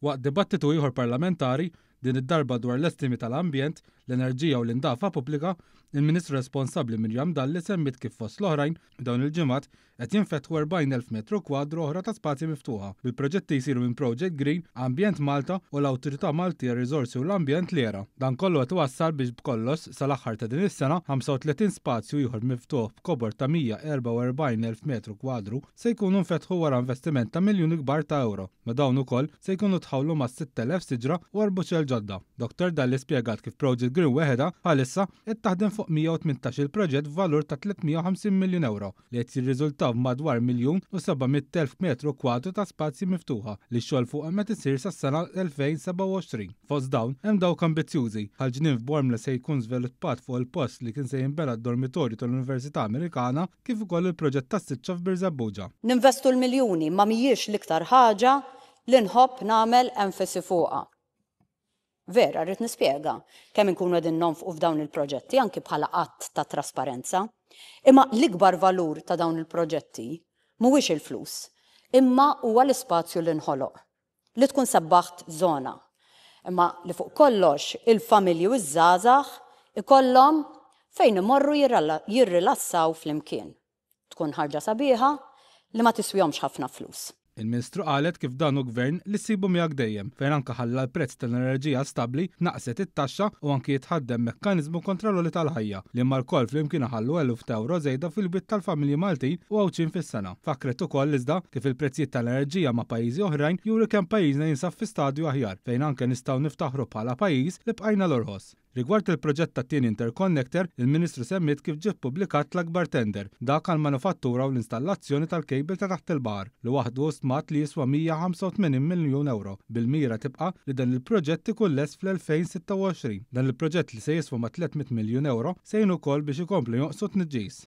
Waqt dibattitu ieħor parlamentari, din id-darba dwar l-estimi tal-ambjent, l-enerġija u l-indafa pubblika, il-Ministru responsabbli Miriam Dalli semmiet kif fost l-oħrajn, f'dawn il-ġimgħat qed jinfetħu 40,000 metru kwadru oħra ta' spazji miftuħa, bil-proġetti jsiru minn Project Green, Ambjent Malta u l-Awtorità Maltija għar-Riżorsi u l-Ambjent, l-ERA. Dan kollu qed iwassal biex b'kollox, sal-aħħar ta' din is-sena, 35 spazju ieħor miftuħ b'kobor ta' 144,000 metru kwadru se jkunu nfetħu wara investiment ta' miljuni kbar ta' ewro. Ma' dawn ukoll se jkunu tħawlu mas-6,000 siġra u arbuxell ġodda. Dottor Dalli spjegat kif Project Green weħidha bħalissa qed taħdem fuq 118-il proġett b'valur ta' 350 miljun ewro li qed jirriżultaw f'madwar 1,700,000 metru kwadru ta' spazji miftuħa li x-xogħol fuqhom qed isir sas-sena 2027. Fost dawn hemm dawk ambizzjużi, bħal ġnien f'Bormla se jkun żviluppat fuq il-post li kien se jinbena d-dormitorju tal-Università Amerikana kif ukoll il-proġett tas-siċċa f'Birżebbuġa. Ninvestu l-miljuni ma mhijiex l-iktar ħaġa li nħobb nagħmel enfasi fuqha. Vera, rrid nispjega kemm inkunu qegħdin nonfqu f'dawn il-proġetti anki bħala att ta' trasparenza. Imma l-ikbar valur ta' dawn il-proġetti mhuwiex il-flus, imma huwa l-ispazju li nħoloq. Li tkun sebbaħt żona. Imma li fuq kollox il-familji u ż-żgħażagħ ikollhom fejn imorru jirrilassaw flimkien. Tkun ħarġa sabiħa li ma tiswihomx ħafna flus. Il-Ministru qalet kif dan hu Gvern li ssibu miegħek dejjem, fejn anke ħalla l-prezz tal-enerġija stabbli, tnaqqset it-taxxa u anki jitħaddem mekkaniżmu kontra l-għoli tal-ħajja, li imma lkoll flimkien iħallu eluf ta' ewro żejda fil-bwiet tal-familji Maltin u Għawdxin fis-sena. Fakkret ukoll iżda kif il-prezzijiet tal-enerġija ma' pajjiżi oħrajn juri kemm pajjiżna jinsab fi stadju aħjar, fejn anke nistgħu niftaħru bħala pajjiż li bqajna l-orħos. Rigward il-proġett tat-tieni interconnector, il-Ministru semmiet kif ġie ppubblikat l-akbar tender, dak għall-manufattura u l-installazzjoni tal-cable ta' taħt il-baħar, li waħdu hu stmat li jiswa 185 miljun ewro, bil-mira tibqa' li dan il-proġett ikun lest fl-2026. Dan il-proġett li se jiswa ma' 300 miljun ewro se jgħin ukoll biex ikomplu jonqsu t-tniġġis.